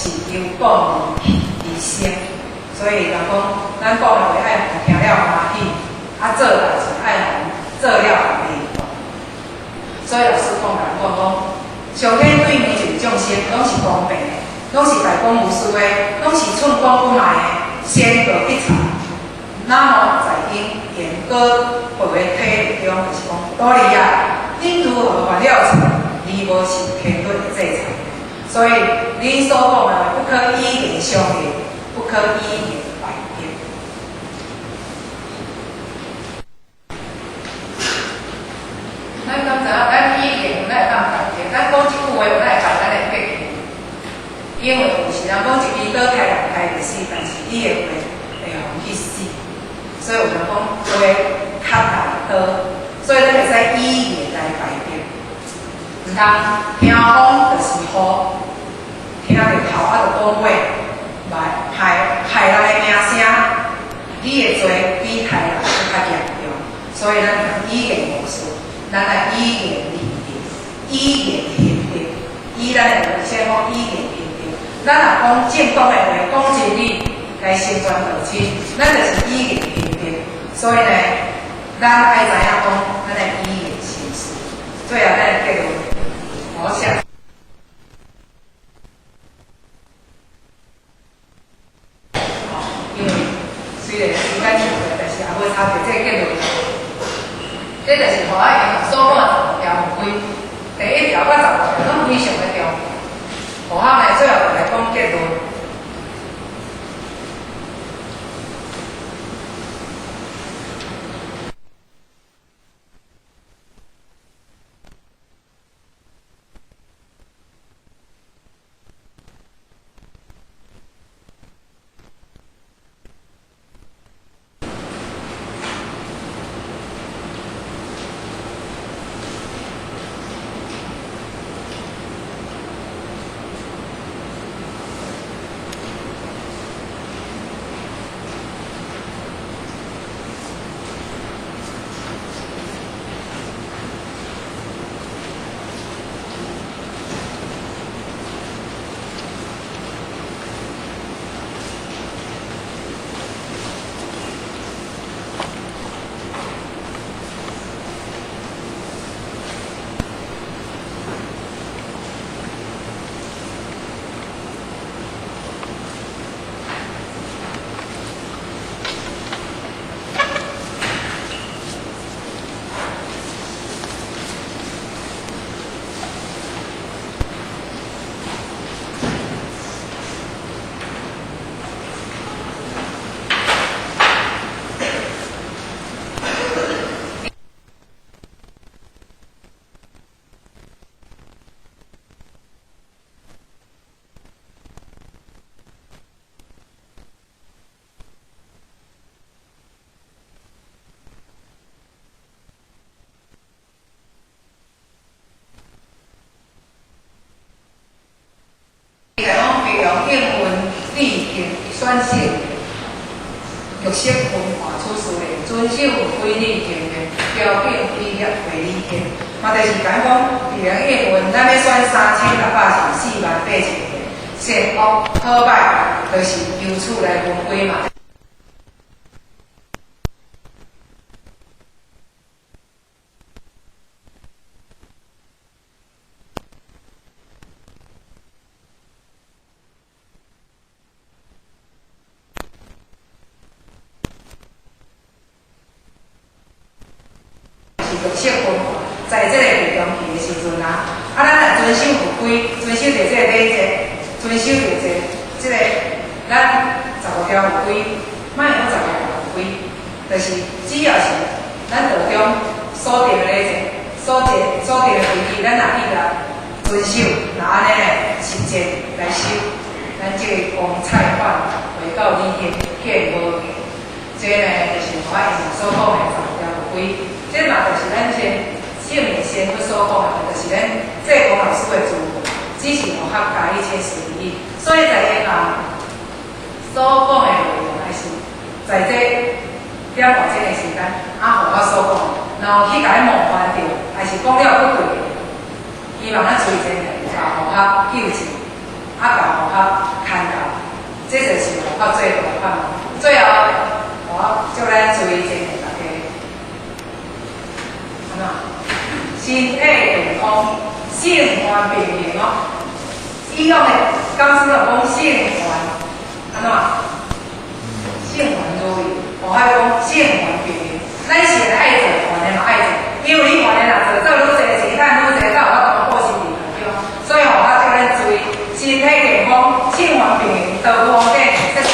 是由講而生。所以人講，咱講的話愛予人聽了歡喜，啊做代誌愛予人做了會認同。所以老師講，共咱講講，上天對每一個眾生攏是公平的，攏是大公無私的，攏是寸講不賣的，先道必察。那麼在因緣果報的體中，就是講，道理啊，恁如何犯了錯，而無受天律的制裁？所以恁所講的話，不可以言相逆，不可以言敗德。咱敢知影，咱語言有哪會當敗德？咱講一句話有哪會敗咱的福氣？因為有時人講一支刀刣人刣袂死，但是你的話會予人去死。所以有人講話較大刀，所以咱會使語言來敗德。毋通聽風就是雨，聽著頭啊就講話，來害害人的名聲，你的罪比刣人閣較嚴重。所以咱毋通語言無私，咱愛語言立德，語言行德，以咱的話先講語言行德。咱若講正當的話，講真理來成全道親，咱就是語言行德。所以呢，咱愛知影講，咱的語言行事。最後，咱的結論，我想。因為雖然時間長過，但是也無差著這個結論。這就是予我所講的十五條規，第一條到十五條攏非常的重要。予我呢，最後就來講結論。講培養應運理性選擇，綠色文化處事的，遵守規律行的，標準規約會理行。嘛，就是講講，培養應運，咱欲選3614萬八千個，善惡好歹，就是由此來分歸嘛。是綠色文化，在這個地中期的時陣啊，啊，咱若遵守法規，遵守著這個禮節，遵守著這個咱十五條法規，莫講十五條法規，就是只要是咱道中所定的禮節、所定的規矩，咱若去共遵守，若按呢實踐來修，咱這個光彩法回到你天，見無見？這呢就是我以前所講的十五條法規。這嘛就是咱先聖賢先佛所講的，就是咱濟公老師的囑咐，只是有學加以切實而已。所以在英啊所講的內容，還是在這點外鐘的時間，啊，予我所講，若有去共伊冒犯著，還是講了不對的，希望咱隨前來共學糾正，啊，共學較較做大盼望。最後，我祝咱注意一下大家，按怎？身體健康，性願平衡哦。以往的講師就講性願，按怎？性願如意，我還講性願平衡。咱是愛做，願的嘛愛做，因為你願的若做，做愈濟錢，趁愈濟，才有法度報身體對無？所以吼，我祝咱注意身體健康，性願平衡，道路方便，謝謝。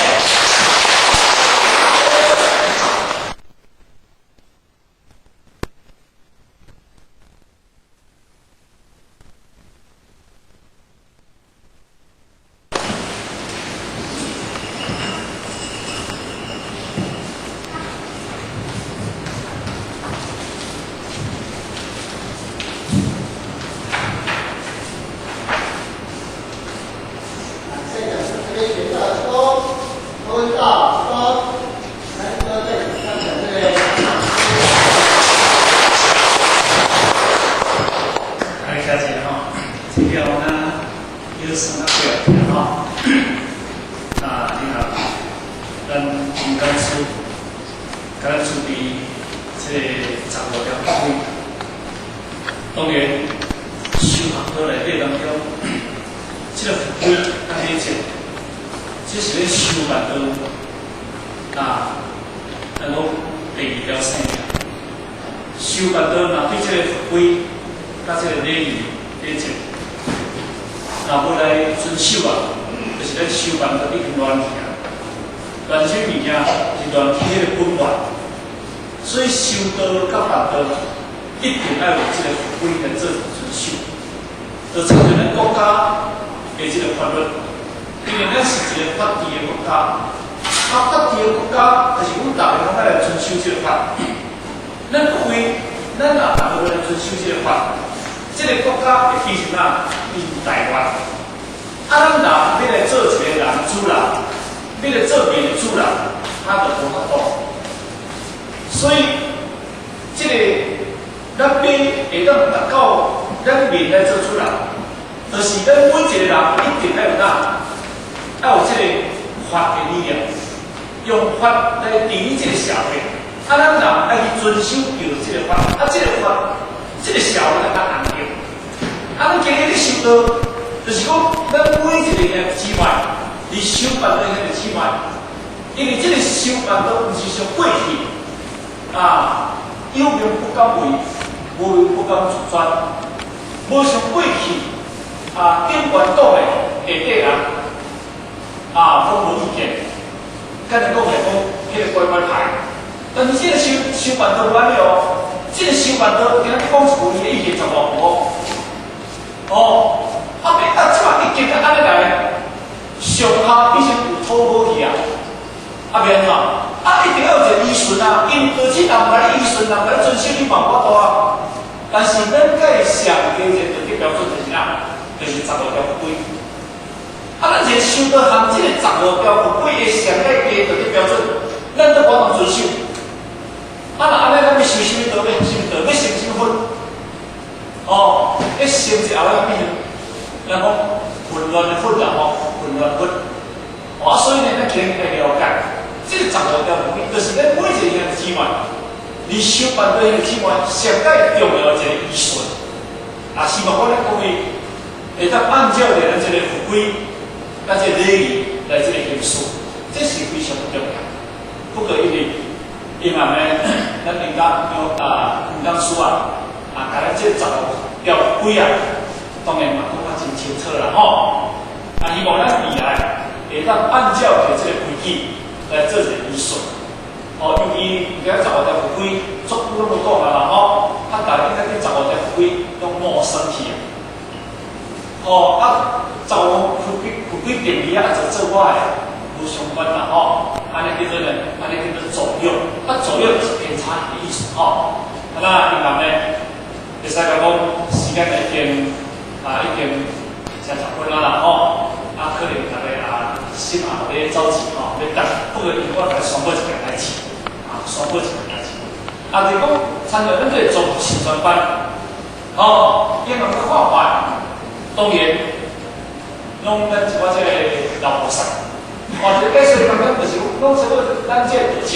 哦，這個解說當中就是講什麼，咱這個道親，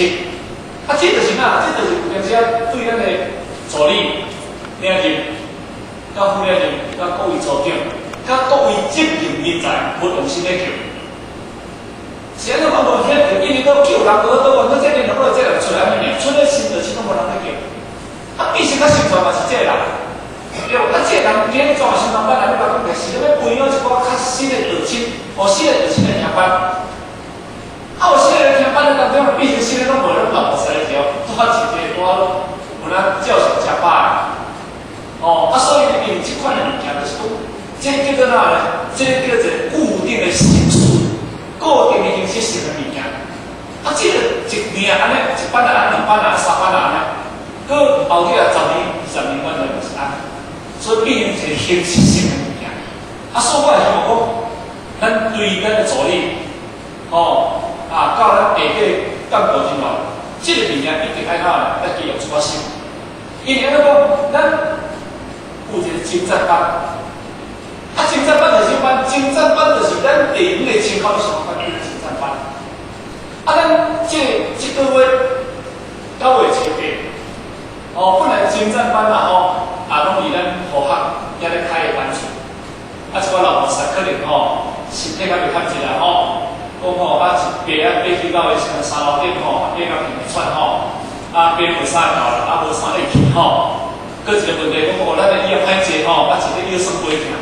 啊，這就是啥？這就是有當時啊，對咱的助理、領任、佮副領任、佮各位組長、佮各位執行人才，無用心咧叫。是按怎講無聽著？因為閣叫人無倒，阮這個人這個人出來按呢爾，出來新道親攏無人咧叫。啊，變成較成全嘛是這個人，對無？啊，這個人今日轉新班來，你來講，是欲培養一寡較新的道親，哦，新的道親來聽班。啊，有新的來聽班的當中，變成新的攏無攏老實的條，拄好一個我有哪照相食飽的。哦，啊，所以因為這款的物件就是講，這個叫做哪呢？這個叫做固定的形式，固定的形式性的物件。啊，這個一年按呢，一班啊，兩班啊，三班啊按呢，閣後日啊，10年、20年，完全就是按呢。所以變成一個形式性的物件。啊，所以我會希望講，咱對咱的助理，哦，啊，到咱下底幹部人員，這個物件一定愛哪呢？愛加用一寡心。因為按怎講，咱有一個精湛班，啊，精湛班就是啥班？精湛班就是咱地方的親口相關叫精湛班。啊，咱這這個月9月7日，哦，本來精湛班啦吼，啊，攏佇咱護學遐咧開的班次，啊，這寡老菩薩可能吼，身體較袂較濟啦吼，講吼啊，一爬啊爬去到三樓頂吼，爬到鼻喘吼，啊，爬無啥到啦，啊，無啥會去吼。閣一個問題講，哦，咱的椅仔歹坐吼，啊，一個腰酸背疼，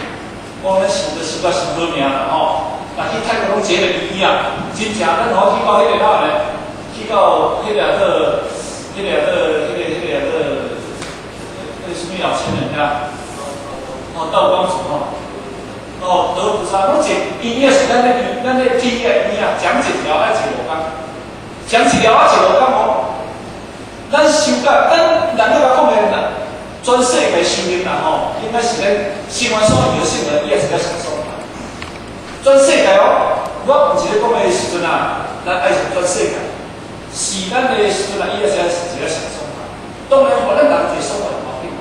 講咱想都想甲傷好命啦吼。若去泰國攏坐個椅仔，真正咱吼去到彼個哪呢？去到彼個做，彼個做，彼個做，彼個啥物老千人遐？哦，道光寺吼。哦，德菩薩攏坐椅仔是咱咧咱咧鐵的椅仔，講一條愛坐5工，講一條愛坐5工哦。咱修甲，咱人咧甲講的啦，全世界修行啦吼，應該是咱生完所有聖人，伊也是較上爽。全世界哦，我毋是咧講的時陣啊，咱愛是全世界，是咱的時陣啊，伊也是一個上爽。當然，予咱人一個爽快無要緊，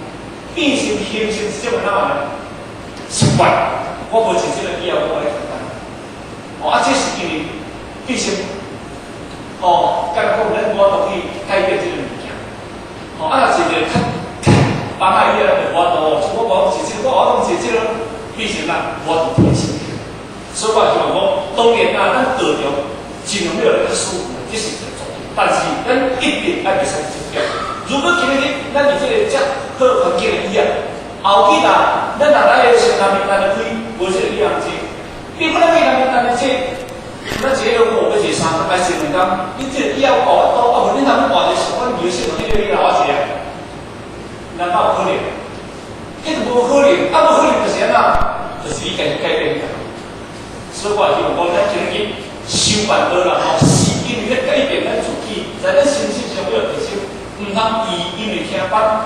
變成形成一種哪呢？習慣。我無坐這個以後，我會簡單。哦，啊，這是因為變成，哦，敢若講咱無法度去改變這個物件。哦，啊，若是一個較幫仔伊啊，就無法度。像我講坐這個，我講坐這個，變成咱無法度提升。所以我希望講，當然啊，咱道場盡量欲來較舒服，這是一個重點。但是咱一定愛袂使執著。如果今日咱佇這個遮好環境的椅仔，後期啦，咱若來的時陣，若面開，無這個椅仔坐。比如咱去南面咱坐，咱坐了五欲坐3工，還是2工，你這個椅仔有夠多，啊無你通換一個習慣，有些人迄個你來我坐啊，難道有可能？彼個無可能，啊無可能就是按怎？就是你家己改變。所以我希望講，咱今日修辦道啦吼，是因為咧改變咱自己，在咱身心上要提升，毋通伊因為聽班，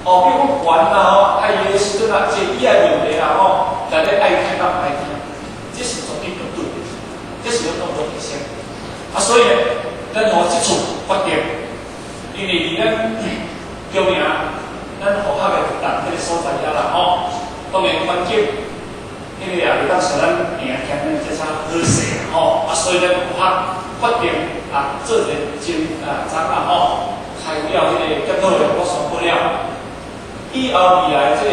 哦，比如講懸啦吼，愛伊的時陣啊，坐椅仔問題啦吼，來咧愛聽甲毋愛聽，這是絕對不對的，這是咱當做提升。啊，所以呢，咱吼這次決定，因為佇咱中營，咱學校的膣彼個所在遐啦吼，當然環境。彼個也袂當像咱平聽咱這啥好勢啦吼，啊，所以咱學校決定啊，做一個真啊早啊吼，開了彼個檢討會我宣布了，以後未來這個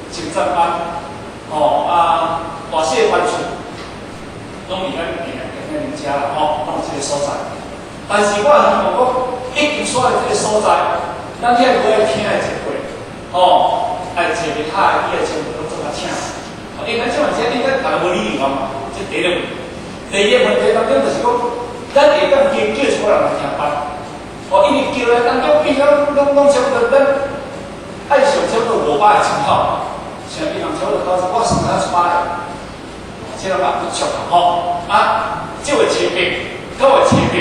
精湛班，吼啊，大細班次，攏佇咱平聽咱遮啦吼，攏這個所在。但是我希望講，已經煞佇這個所在，咱遐無愛聽的一過，吼，愛坐袂下的，伊會全部攏總來請。因為咱這款這應該大家無理由啊嘛，這第一個問題。第二個問題當中就是講，咱會當加叫一寡人來聽班，哦，因為叫來當中變成攏攏差不多，咱愛上差不多500個參考，像比方差不多九十，我算咱100個，這個嘛不錯啦吼。啊，9月7日，9月7日，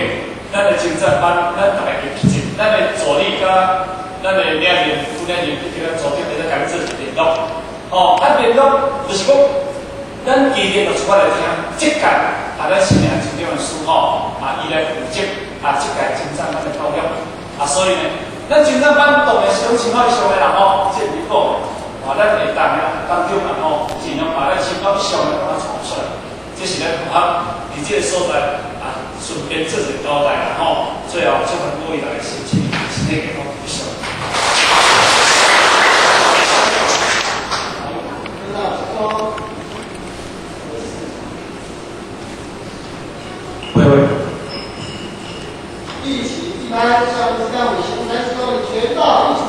咱的精湛班，咱逐家會記咱的助理佮咱的領任、副領任去咱組長佇咧共做一個聯絡。哦，啊聯絡就是講，咱今日就出來聽，這屆啊，咱新領真重的師吼，啊，伊來負責啊，這屆精湛班的教育，啊，所以呢，咱精湛班當然是攏親口以上的啦吼，這是講的，啊，咱會當當中啊吼，盡量把咱親口以上的把它傳出來，這是咱學校佇這個所在啊，順便做一個交代啦吼。最後，祝福各位大家身體身體健康，謝謝。好，領導請說。喂喂。一起一班，上次干衛生30公里全到一起。